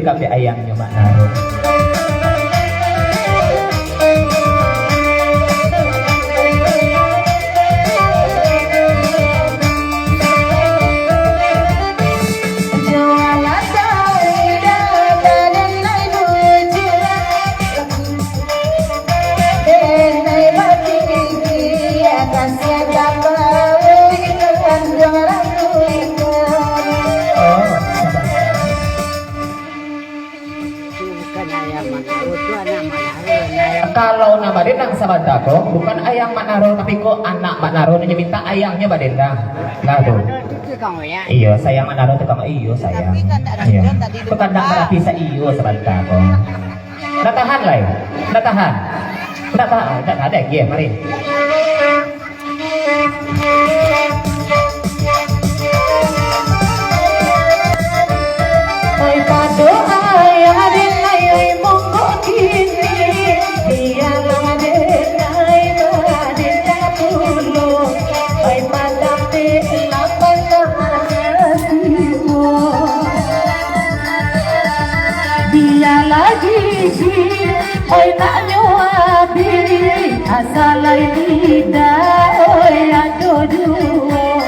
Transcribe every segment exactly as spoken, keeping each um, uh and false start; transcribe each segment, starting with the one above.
Kabek ayangnyo Mak Naro. Oh, sabar. Itu bukan ayang Mak Naro, itu anak Mak Naro, ayang. Kalau nan badendang sabanta ko, bukan ayang Mak Naro, tapi ko anak Mak Naro, nyo minta ayangnyo badendang. Lah tu. Mak Naro tu tukang oyak. Iyo, sayang Mak Naro tukang, iyo, sayang. Tapi kan tak ada. Iyo. Hujan tadi tu, Pak. Marapi sa-, iyo, sabanta ko. Ndak tahan lai. Ndak tahan. Ndak tahan. Ndak tahan. Ado lagi, mari. Oi, pado ayah den ai, oi, monggo kini, bialah den ai badendang dulu. Oi, padang den lapeh ka. Bialah gigi, oi, nak nyo abih, asa lai lidah, oi, ado juo.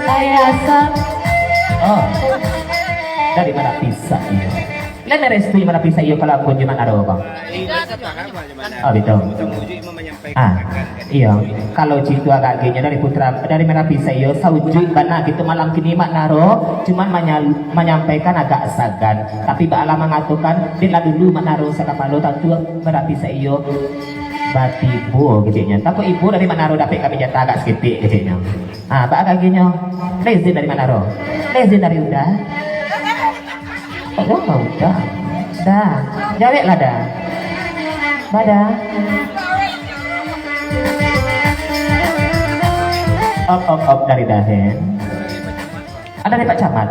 Ai asa. Oh. Dari Marapi sa-iyo. Lai merestui Marapi sa-iyo kalau aku nyo Mak Naro, Bang? Ah, betul. Ah, iyo. Kalau cito agak-agihnyo dari putra, dari Marapi sa-iyo, saujuik bana gitu malam kini Mak Naro, cuman manya-, manyampaikan agak sagan. Tapi baalah mangatokan, dek lah dulu Mak Naro sakapalo, tantu Marapi sa-iyo batibo keceknyo. Takuik ibo dari Mak Naro dapek kami jatah agak saketek keceknyo. Ah, baa agak-agihnyo? Lai izin dari Mak Naro? Lai izin dari Unda? Oh, udah. Dah. Jaweklah dah. Dah, dah. Op, op, op, dari Dahen. Ah, dari Pak Camat.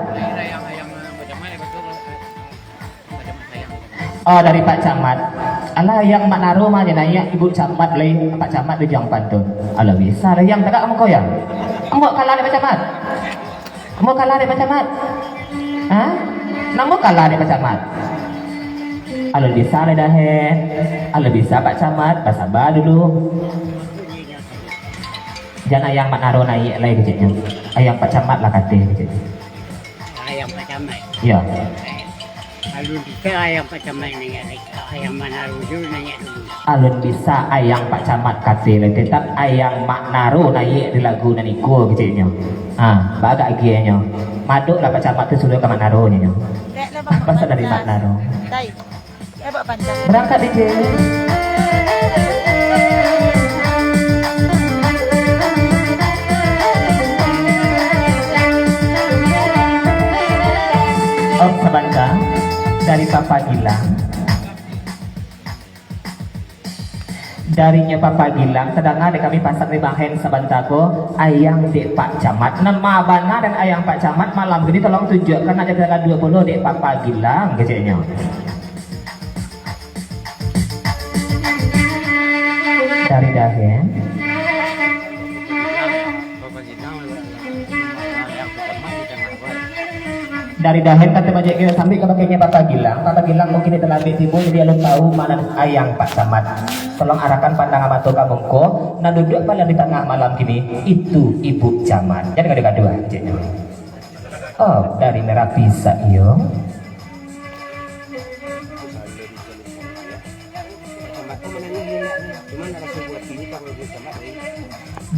Ah, dari Pak Camat. Alah, ayang Mak Naro mah, jan naiak Ibu Camat lai, Pak Camat di Jang Pantun. Alah, bisa lah, Yang, tagak muko, Yang. Ambo kalah dek Pak Camat. Ambo kalah dek Pak Camat. Ha? Namo kalah dek Pak Camat? Alah, bisa lah dah, he. Alah, bisa Pak Camat, basaba dulu. Jan ayang Mak Naro naiak lai, keceknyo. Ayang Pak Camat lah kateh, keceknyo. Ayang Pak Camat. Iyo. Alun bisa ayang Pak Camat naiak lai. Ayang Mak Naro dulu naiak dulu. Alun bisa ayang Pak Camat kateh lai, tetap ayang Mak Naro naiak di lagu nan iko, keceknyo. Ha, bagak agiahnyo. Madoklah Pak Camat tu suruah ka Mak Naro nyo. Pasal dari Mak Naro. Berangkat, D J. Oh, sabanta. Dari Papa Gilang. Darinyo Papa Gilang, tadanga dek kami pasan di Bahen sabanta ko, ayang dek Pak Camat. Nan ma bana dan ayang Pak Camat malam kini tolong tunjuakkan aja tanggal dua puluh dek Papa Gilang, keceknyo. Dari Dahen. Dari Dahen, tante majik kito sambil ka bakehnya Papa Gilang. Papa Gilang mungkin di talabik tibo, jadi alun tahu ma nan ayang Pak Camat. Tolong arahkan pandangan mato ka muko, nan duduak paling di tangah malam kini, itu Ibu Camat. Jadi gaduah-gaduah, keceknyo. Oh, dari Merapi sa-iyo.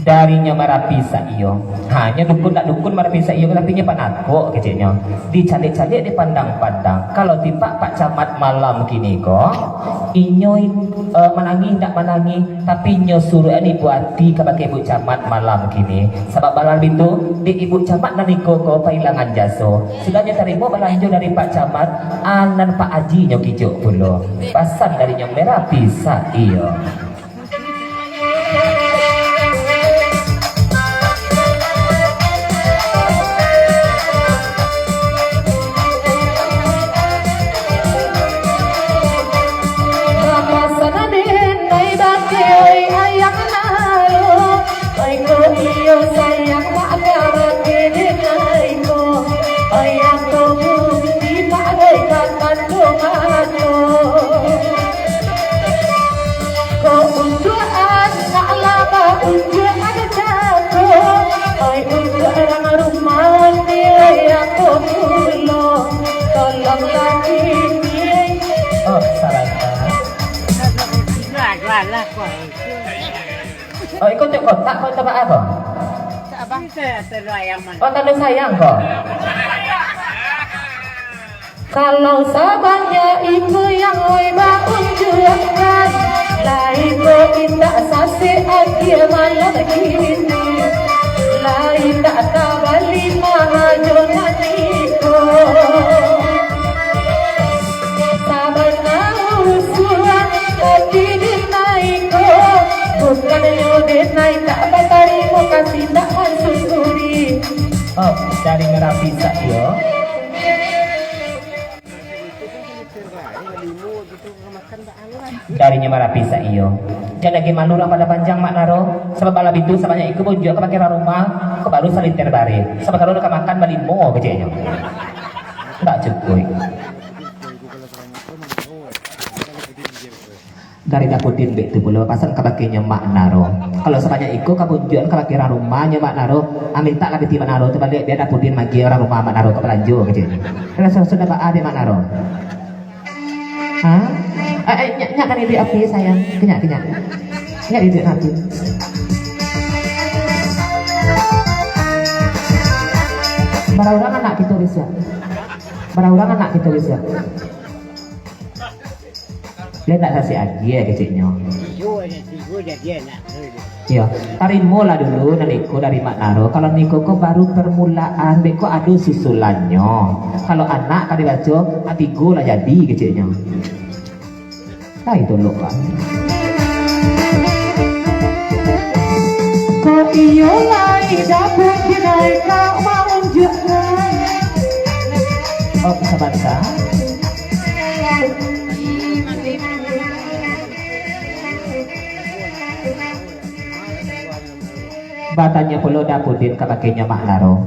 Darinyo Marapi sa-iyo. Ha, nyo dukun ndak dukun Marapi sa-iyo, tapi nyo panakok keceknyo. Dicaliak-caliak, dipandang-pandang. Kalau tipak Pak Camat malam kini ko, inyo, eh, manangih ndak manangih, tapi nyo suruahan ibo ati kabake Ibu Camat malam kini. Sabab malam itu, dek Ibu Camat nan iko ko pailangan jaso. Sudah nyo tarimo balanjo dari Pak Camat, anan Pak Aji nyo kijok pulo. Pasan darinyo Merapi sa-iyo. Pasan den ai bakeh, oi, ayang Naro. Oi, ko iyo sayang mak ka bakeh den ai ko. Oi, ako bukti mak, oi, kapan Oh, salah. Oh, iko cek kotak ko, coba apa? Oh, tando sayang ko. Kalau sabanyak itu yang oi baunjuakan, lai ko indak sasek akhir malam kini, lai tak tabali mahajo nan iko. Sabana usuan hati denai ko, bukannyo denai tak batarimo kasih, ndak mansyukuri. Oh, dari Merapi sak iyo. Darinyo Marapi sak iyo. Jan lagi malu urang Padang Panjang, Mak Naro. Sabab bala bitu sabanyak iko baunjuak ka bakeh urang rumah, ko baru saliter bareh. Sabab kalau ka makan balimo keceknyo. Ndak cukuik. Dari Dapudin bek tu pulo, pasan ka bakehnyo Mak Naro. Kalau sabanyak iko ka baunjuak ka bakeh urang rumahnyo Mak Naro, ah, mintak lah piti Mak Naro tu baliak, bia Dapudin magiah urang rumah Mak Naro ka balanjo keceknyo. Kalau sudah, sudah baa dek Mak Naro. Ha? Eh, eh, nyak, nyak kan iduik api, sayang. Kenyak, kenyak. Nyak iduik api. Bara urang anak kito, Ris, ya? Bara urang anak kito, Ris, ya? Dia ndak sasik agiah keceknyo. Iyo, ada tigo jadi anak. Iyo, tarimolah dulu nan iko dari Mak Naro. Kalau niko ko baru permulaan, beko ado susulannyo. Kalau anak ka dibaco, ah, tigo lah jadi keceknyo. Lai tolok lah. Ko iyo lai dapek kinaik nak maunjukkan. Oh, sabanta. Batanyo pulo Dapudin ka bakehnyo Mak Naro.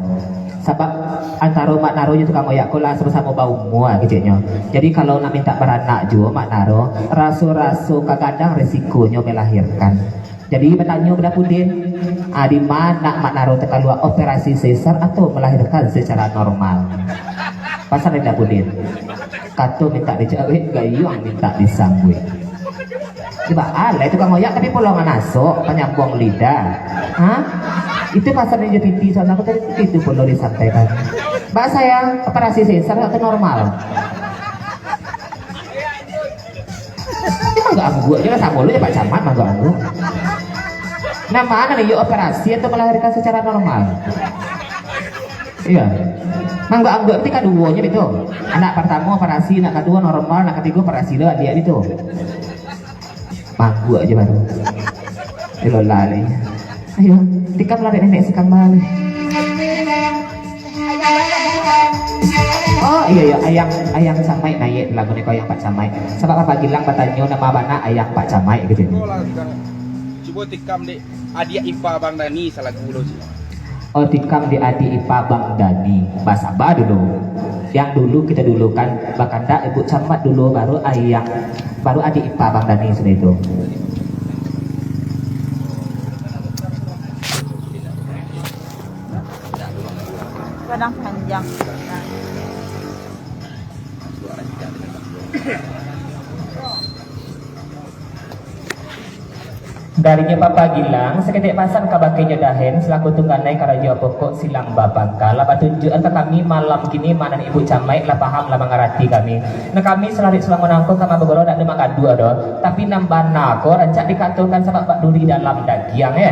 Sabab antaro Mak Naro jo tukang oyak ko lah samo-samo baumua keceknyo. Jadi kalau nak mintak baranak juo Mak Naro, raso-raso ka gadang resikonyo malahirkan. Jadi batanyo ka Dapudin, ah, di ma Mak Naro takalua, operasi sesar atau melahirkan secara normal? Pasan dari Dapudin. Kato mintak dijawek, gayuang mintak disambuik. Cubo alai tukang oyak tapi polongan asok, panyambuang lidah. Ha? Itu pasal ninja piti soalnya aku tadi itu pulo disampaikan. Baa sayang, operasi sesar atau normal? Emang gak angguak je lah, samo lo je Pak Camat, mah gak angguak. Nah, mana nih, yuk operasi atau melahirkan secara normal? Iya. Manggo angguk ti kaduonyo itu. Anak partamo operasi, anak kaduo normal, anak katigo operasi lo adiak itu. Mangguak aja baru. Ilo lalai. Ayo, tikam lah dek nenek si Kambal. Oh, iya, iya, ayang, ayang Camaik naiak lagu ni ko ayang Pak Camaik. Sabab Papa Gilang batanyo nama bana ayang Pak Camaik gitu. Cubo tikam dek adiak ipa Bang Dani salagu lo sih. Oh, tikam di adik ipa Bang Dani. Basaba dulu. Yang dulu kita dulukan, bakandak Ibu Camat dulu, baru ayang, baru adik ipa Bang Dani sudah itu. Padang Panjang. Darinyo Papa Gilang, saketek pasan kabakeh nyo Dahen, salaku tungganai karajo pokok silang bapangka. Lah batunjuakan ka kami malam kini, ma nan Ibu Camaik lah paham, lah mangarati kami. Nah, kami salarik salamo nangko ka ma bagurau dak ado magaduah doh. Tapi nan bana ko rancak dikatokan sabab bak duri dalam dagiang, yo.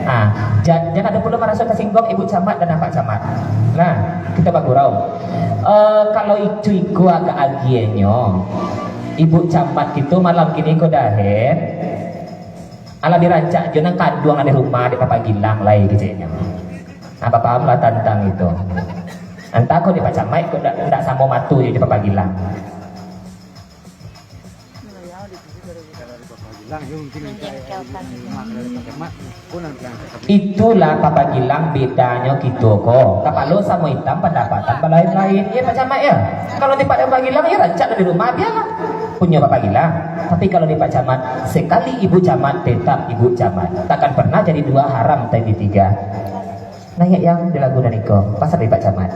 Ha, jan, jan ado pulo maraso tasingguang Ibu Camat dan Apak Camat. Nah, kito bagurau. Eh, kalau itu iko agak agiahnyo, Ibu Camat kito malam kini ko Dahen, alah dirancak jo nan kaduang di rumah dek Papa Gilang lai keceknyo. Nah, bapaham lah tantang itu. Antah ko dek Pak Camaik ko ndak, ndak samo mato jo Papa Gilang. Itulah Papa Gilang bedanyo kito ko. Kapalo samo itam, pandapatan balain-lain. Iyo, Pak Camat, yo? Kalau di Papa Gilang, yo rancak dari rumah, bialah. Punyo Papa Gilang. Tapi kalau di Pak Camat, sekali Ibu Camat, tetap Ibu Camat. Takkan pernah jadi dua, haram jadi tiga. Nah, yo, yang di lagu nan iko, pasan dari Pak Camat.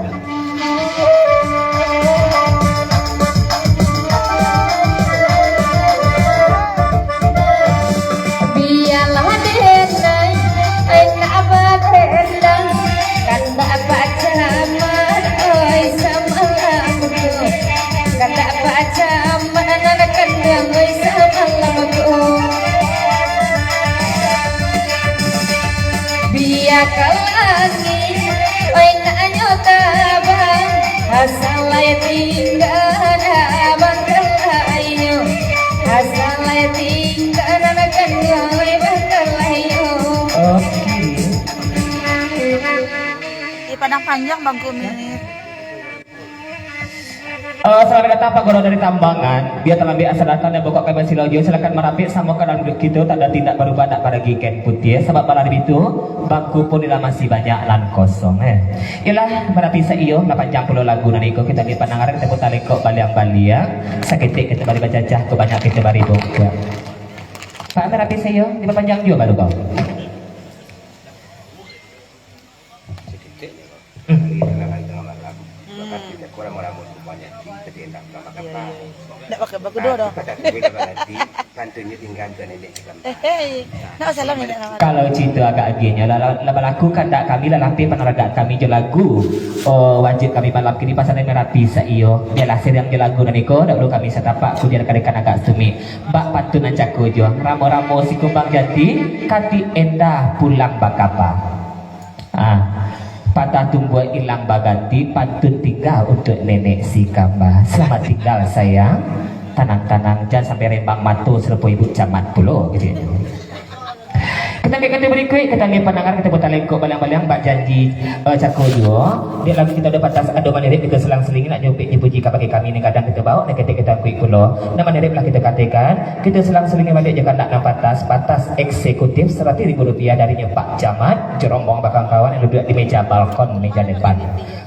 Nan panjang bangku mini. Eh, selamat datang Pak Guru dari Tambangan. Biar talambek asa datang dan bokok kami silau jauh. Silakan marapik samo ka dalam duduak kito, tanda tindak barubah nak baragi kain putiah. Sabab malam hari tu, bangku pun lah masih banyak nan kosong, eh. Iyolah, marapi saiyo, lah panjang pulo lagu nan iko. Kito ambiak pandangaran, kito putar lekok baliang-baliang. Saketek kito bari bacacah, kok banyak kito bari bungkuak. Pak, marapi saiyo, dipapanjang juo baru kau. Saketek ni, Bang. Hmm. Hari tangah hari tangah malam, hmm, bakal tidak kurang meramu semuanya. Jadi, tidak akan bakal. Iya, iya. Tidak pakai bakudo dah. Tapi pada kuih dah nanti, pantunnya tinggal ke nenek. Hehe, nak salam ni, nak salam. Kalau cerita agak agihnyo lah, lah, lah balaku kandak kami, lah lapeh panaragat kami jo lagu. Oh, wajib kami malam kini pasal marapi saiyo. Biarlah siriang jo lagu nan iko, dahulu kami satapak, kudian kadekan agak sumik. Bak pantun nan cako juo, ramo-ramo si kumbang jati, kati endah pulang bakapa. Ah, patah tumbuah ilang baganti, pantun tingga untuak nenek si kamba. Selamat tinggal, sayang. Tanang-tanang, jan sampai rembang mato sarupo ibu camat pulo, keceknyo. Kito ambiak kantu barikuik, kito ambiak pandangaran, kito putar lekok baliang-baliang, bak janji, eh, cako juo. Dek lagu kito ado patah, ado manirip, kito selang-selingi, nak jopek dipuji kabake kami, nan gadang kito baok, nan ketek kito akuik pulo. Nan manirip lah kito katekan, kito selang-selingi baliak jo kandak nan patah, patah eksekutif saratuih ribu rupiah darinyo Pak Camat, jo rombongan bakangkauan nan duduak di meja balkon, meja depan.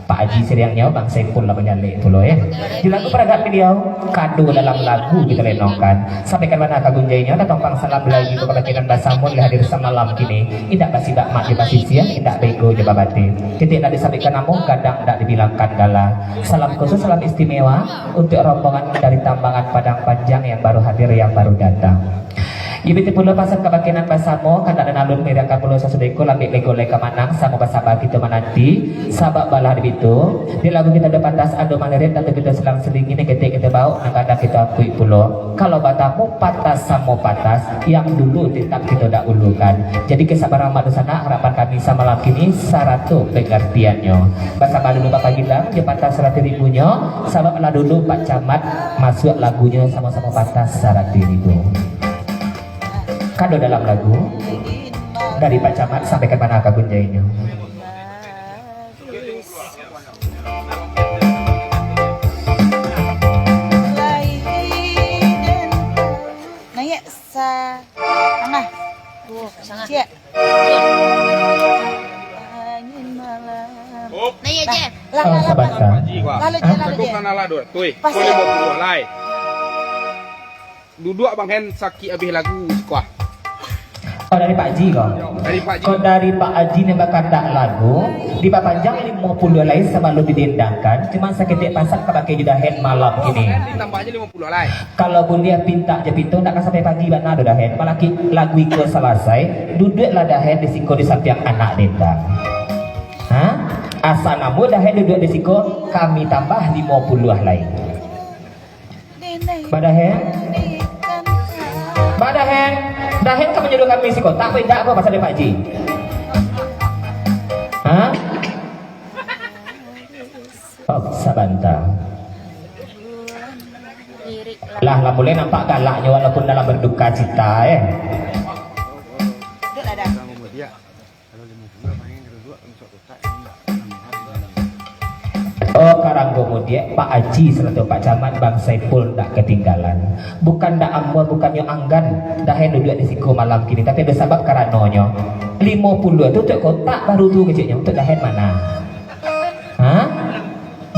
Pak Haji siriangnyo, Bang Saipul lah banyalek pulo, yo. Di lagu paragak baliau, kado dalam lagu kito lenokan. Sampaikan bana ka gunjainyo, ka tompang salam balagu ko kabake nan basamo lah hadir samalam kini. Indak basibak mak jo basisiah, indak bego jo babateh. Titiak indak disabuikkan namo, gadang indak dibilangkan gala. Salam khusus, salam istimewa untuak rombongan dari Tambangan Padang Panjang yang baru hadir, yang baru datang. Iyo, baitu pulo pasan kabake nan basamo, kandak nan alun miriangkan pulo sasudah iko, lambek lego lai ka manang, samo basaba kito mananti, sabab balah di bitu, di lagu kito ado patah, ado manirip, tantu kito selang-selingi, nan ketek kito baok, nan gadang kito akuik pulo. Kalau batamu patah samo patah, yang dulu tetap kito dahulukan. Jadi, kasabaran mak dunsanak, harapan kami samalam kini sarato pangartiannyo. Basaba dulu Bapak Gilang, jo patah saratuih ribunyo, sabab lah dulu Pak Camat masuak lagunyo samo-samo patah saratuih ribu. Kado dalam lagu dari Pak Camat, sampaikan bana ka gunjainyo. Naiak sa-, tangah. Ciek. Angin malam. Naiak je. Lah, lah, lah, lah. Sabantar. Lalu je, lalu je. Pas je. Duduak Bang Hen sakik abih lagu siko. Oh, dari Pak Haji ko? Dari Pak Haji. Ko dari Pak Haji nan bakandak lagu, dipapanjang limo puluah lai sabalun didendangkan, cuma saketek pasan kabake jo Dahen malam kini. Ditambah aja limo puluah lai. Kalau buliah pintak jo pinto, ndak ka sampai pagi bana doh Dahen. Malakik lagu iko salasai, duduaklah Dahen di siko di sampiang anak dendang. Ha? Asa namo Dahen duduak di siko, kami tambah limo puluah lai. Badahen? Badahen? Dahen ka manjodohkan misi kotak ko indak ko pasal dari Pak Haji? Ha? Oh, sabanta. Lah, lah mulai nampak galaknyo walaupun dalam berduka cita, eh. Oh, karanggo mudiak, Pak Haji sarato Pak Camat, Bang Saipul ndak katinggalan. Bukan ndak amuah, bukannyo anggan Dahen duduak di siko malam kini, tapi ado sabab karanonyo. Limo puluah tu untuak kotak baru tu keceknyo, untuak Dahen mana? Ha?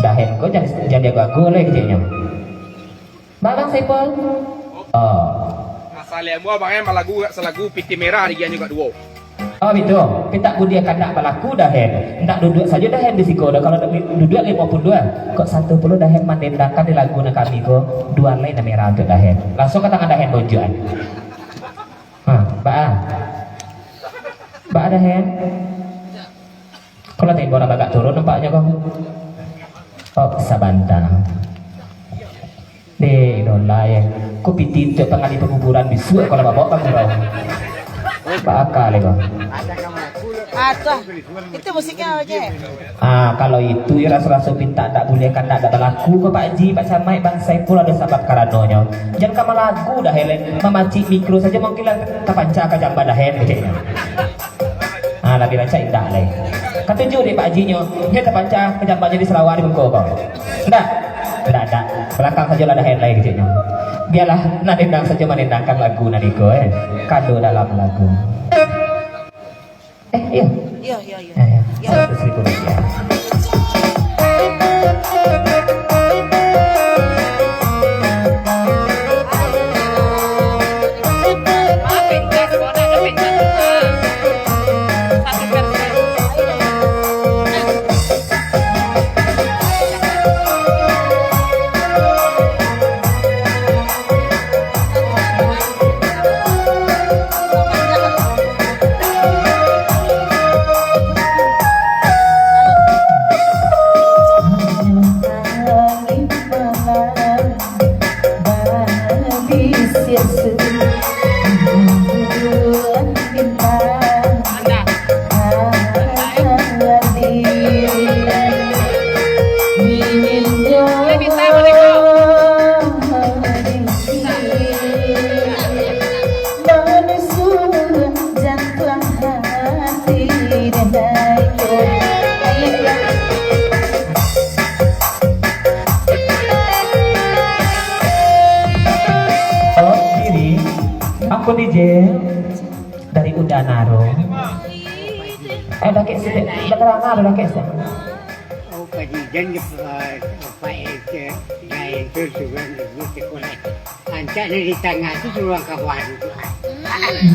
Dahen ko jan, jan diago-ago lai keceknyo. Bang Saipul? Oh. Asal ilmu abang, eh, malagu agak salagu pitih merah, digianyo agak duo. Oh, bitu. Pintak buliah kandak balaku Dahen. Ndak duduak sajo Dahen di siko doh. Kalau du-, duduak limo puluah, kok satu puluah Dahen mandendangkan di lagu nan kami ko, duo lai nan merah untuak Dahen. Langsuang ka tangan Dahen bonjuakan. Ha, baa? Baa Dahen? Kalau tempo urang bagak turun nampaknyo ko. Oh, sabanta. Deh, idolah, eh. Ko pitih untuak panggali pakuburan bisuak kalau babok ka gurau. Baakal, eh, ko. Ah, tuh. Itu musiknya aja. Ah, kalau itu, ya, raso-raso pintak ndak buliah, kandak ndak balaku ko, Pak Haji, Pak Camat, Bang Saipul, ado sabab karanonyo. Jan ka malagu Dahen, eh. Mamacik mikro sajo mungkin lah tapanca ka jamban Dahen, keceknyo. Ah, labiah rancak indak lai. Katuju dek Pak Haji nyo, nyo tapancang ka jambanyo di Sarawak di muko ko. Ndak? Ndak, ndak. Balakang sajo lah dah headline keceknyo. Bialah, nan dendang sajo mandendangkan lagu nan iko, eh. Kado dalam lagu. Eh, iya. Iya, iya, iya. Eh, iya. Iya. Seratus ribu rupiah. Oh, diri, aku D J dari Uda Naro. Eh, dakek sidik, dakek ranga tu, dakek sidik. Oh, kajian di, eh, Pak R T, dan itu sudah disebut sekolah. Ancak dari tangah tu suruah ka bawah tu.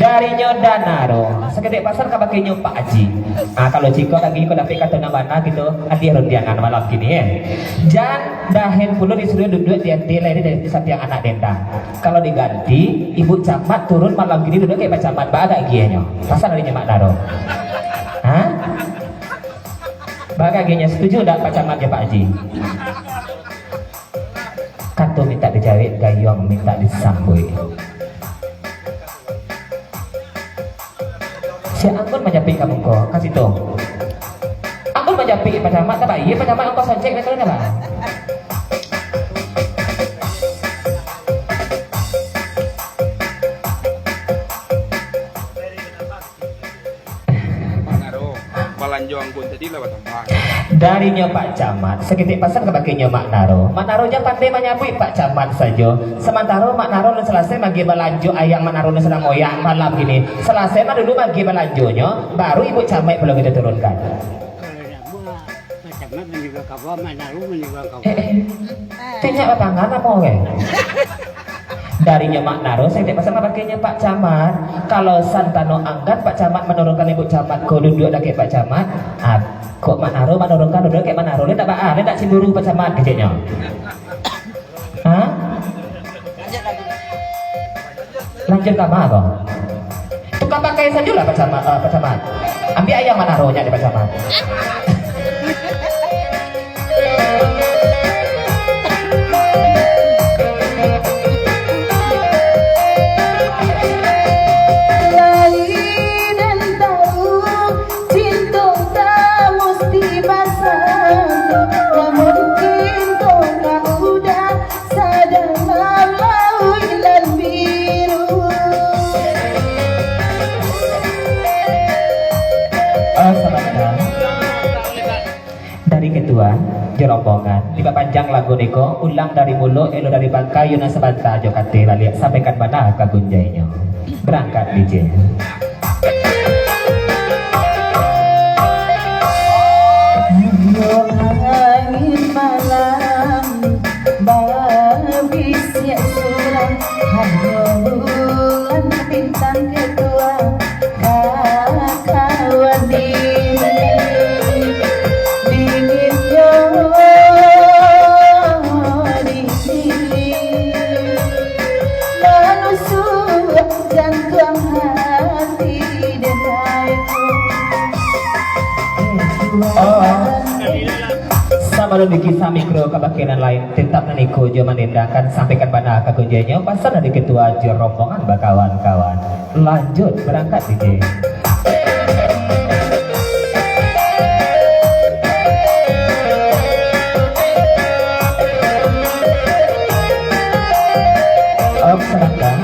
Darinyo Uda Naro, saketek pasan ka bakeh nyo Pak Haji. Ah, kalau ciko lagi ko dapek kato nan bana gitu, hadiah rundiangan malam kini, eh. Jan dahen pulo disuruah duduak di ante lai di, di sampiang anak dendang. Kalau diganti, Ibu Camat turun malam kini duduak dek Pak Camat, baa agak agiahnyo? Pasan darinyo Mak Naro. Hah? Baa agak agiahnyo, setuju ndak Pak Camat jo Pak Haji? Kato mintak dijawek, gayuang mintak disambuik. Si Anggun manjapik ka muko, ka situ. Anggun manjapik Pak Camat, tabaiak Pak Camat ongko soncek, betul ndak, Bang? Mak Naro, balanjo Anggun tadi lah batambah. Darinyo Pak Camat, saketek pasan ka bakeh nyo Mak Naro. Mak Naro jan pandai manyabuik Pak Camat sajo. Samantaro Mak Naro nan salasai maagiah balanjo ayang Mak Naro nan sadang moyak malam kini. Salasai mah dulu maagiah balanjonyo, baru Ibu Camat pulo kito turunkan. Kalau nak buat, Pak Camat maningga kawa, Mak Naro maningga kawa. Eh, eh. Tanyo batangan apo, eh? Darinyo Mak Naro, saketek pasan ka bakeh nyo Pak Camat. Kalau santano anggan Pak Camat manurunkan Ibu Camat ko duduak dakek Pak Camat, ah, kok Mak Naro manurunkan duduak dakek Mak Naro, lai ndak baa, lai ndak cemburu Pak Camat keceknyo. Hah? Lanjut ka ma ko? Tukar pakai sajolah Pak Camat, eh, Pak Camat. Ambiak ayang Mak Naro nyo dek Pak Camat. Lai den tahu, cinto tak musti basatu, namun cinto ka udah sadalam lauik nan biru. Oh, sabananyo. Dari ketua jo rombongan, dipapanjang lagu niko, ulang dari mulo, elok dari bangkai, yo nan sabanta jo kateh baliak, sampaikan bana ka gunjainyo. Berangkat, D J. Angin malam babisiak surang, hanyo bulan bintang ketua, kakawan diri, dinginnyo dingin, manusuak jantuang hati denai. Oh. Sabalun dikisah mikro ka bakeh nan lain, tetap nan iko jo mandendangkan, sampaikan bana ka gunjainyo, pasan dari ketua jo rombongan bakawan-kawan. Lanjut, berangkat, D J. Om, silakan.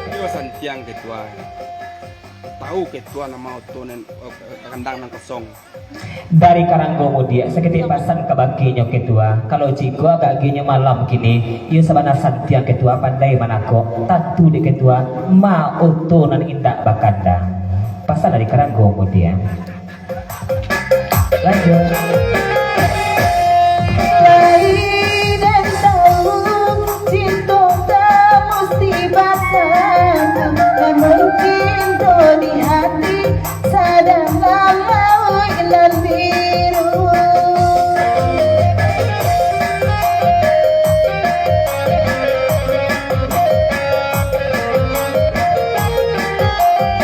Iyo, santiang ketua. Tahu ketua nama oto nan, eh, kandang nan kosong. Dari Karanggo Mudiak, saketek pasan ka bakinyo ketua. Kalau jiko agak agihnyo malam kini, iyo sabana santiang ketua pandai manakok. Tantu dek ketua, ma oto nan indak bakandang. Pasan dari Karanggo Mudiak. Lanjut. Lai den tahu, cinto tak musti basatu, namun cinto di hati sadang laut nan biru.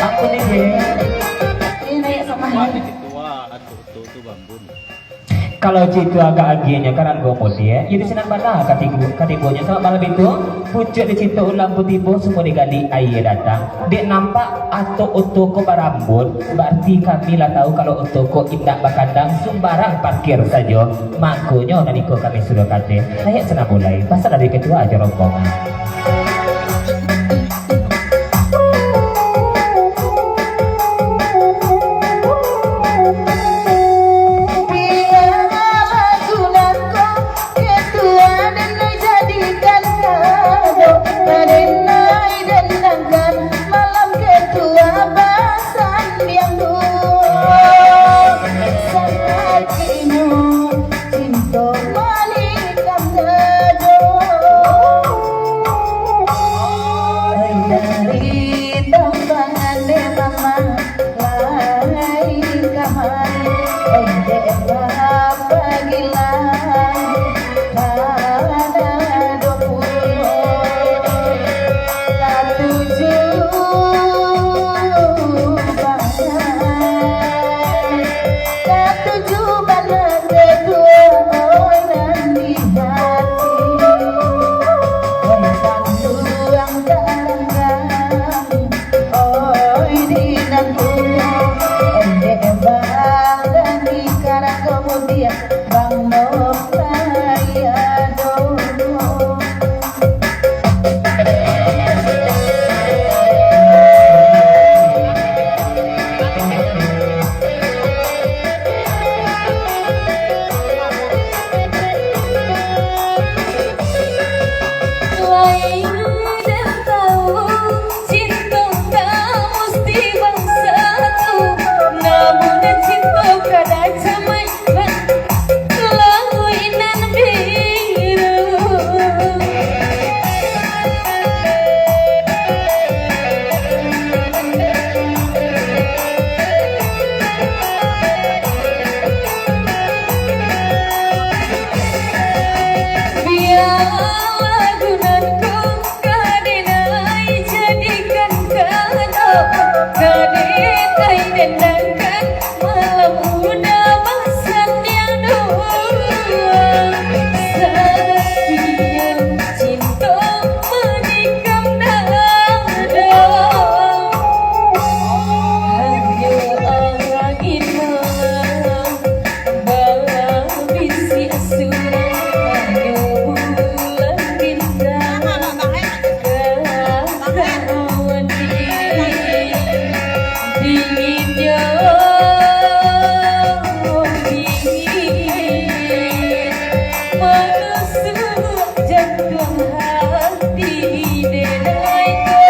Ampun, Dek. Ini naik sama. Wah, itu tua, atuh, tua tu bambun. Kalau cito agak agiahnyo Karanggo Mudiak, jadi sinan bana katibo-, katibonyo. Sabab malam itu, pucuak di cinto ulam putibo, sumua digali aia datang. Dek nampak atok oto ko barambut, bararti kami lah tahu kalau oto ko indak bakandang, sumbarang parkir sajo. Makonyo nan iko kami suruah kateh, nayiak sinan bulai, pasan dari ketua jo rombongan. Bialah guno ko ketua den jadikan kado, raden lai dendangkan malam ketua basandiang duo. Sakiknyo cinto manikam dado. Oi, dari tambangan dek mama lai kamari, ondeh bapagilan. Katuju bana, katuju bana ketua, oi, nan di hati. Oi, tantu ang tarangkan, oi, di nan punyo, ondeh bangga di Karanggo Mudiak. Bang Nokai ado. Lai den tahu, cinto ka musti bangsatu, namun cinto kada camai. Lauik nan biru. Bialah guno ko ka den ai jadikan kado, ka den ai dendangkan malam udah basandiang duo. Sakian cinto manikam dado. Hanyo angin malam. Babisiak surang bulan bintang, kawan dingin jo dingin, manusuk jantuang hati denai ko.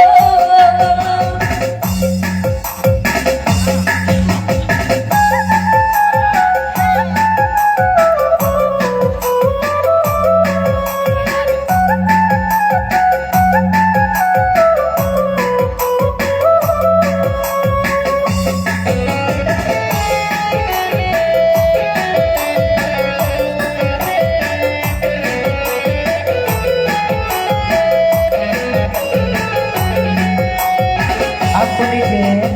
Apo ni, Dek?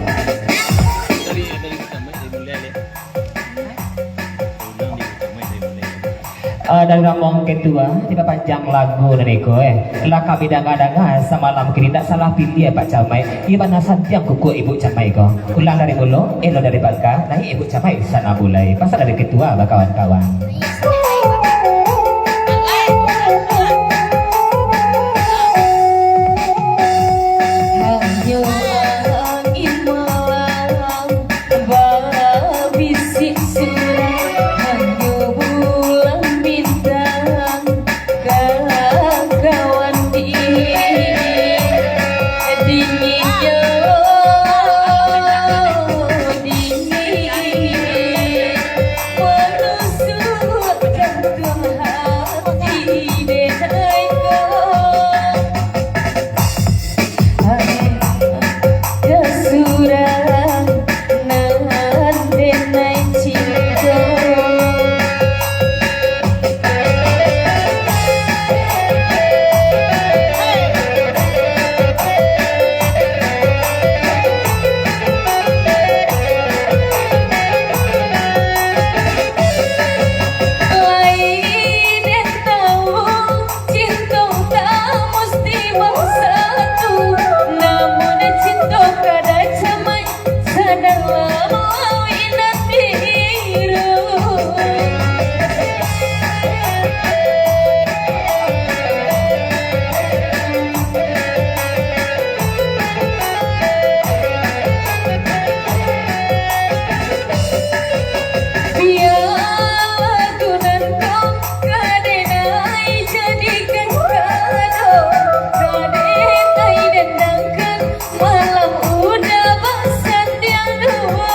Ah, dari rombongan ketua, tidak panjang lagu dari ko, eh. Lah kami danga-danga samalam kini, ndak salah piliah, Pak Camat. Iyo bana santiang kukuak Ibu Camat ko. Ulang dari mulo, elok dari baka, nayiak Ibu Camat sinan bulai. Pasan dari ketua, bakawan-kawan. Satu, namun cinta kada camai, sadalam lauik nan biru. Biar lagu nan kau kadenai jadikan kado, kadenai dendangkan malam udah basandiang dua.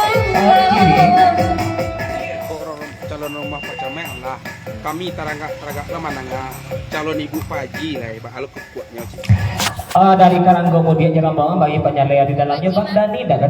Kok ro-, calon rumah Pak Camat lah. Kami taragak-taragak lah mandanga calon ibu Pak Haji lah, Pak, alun kukuaknyo cik. Ah, dari Karanggo Mudiak Jerambangan, bagi panyalai di dalamnyo, Pak Dani, dah.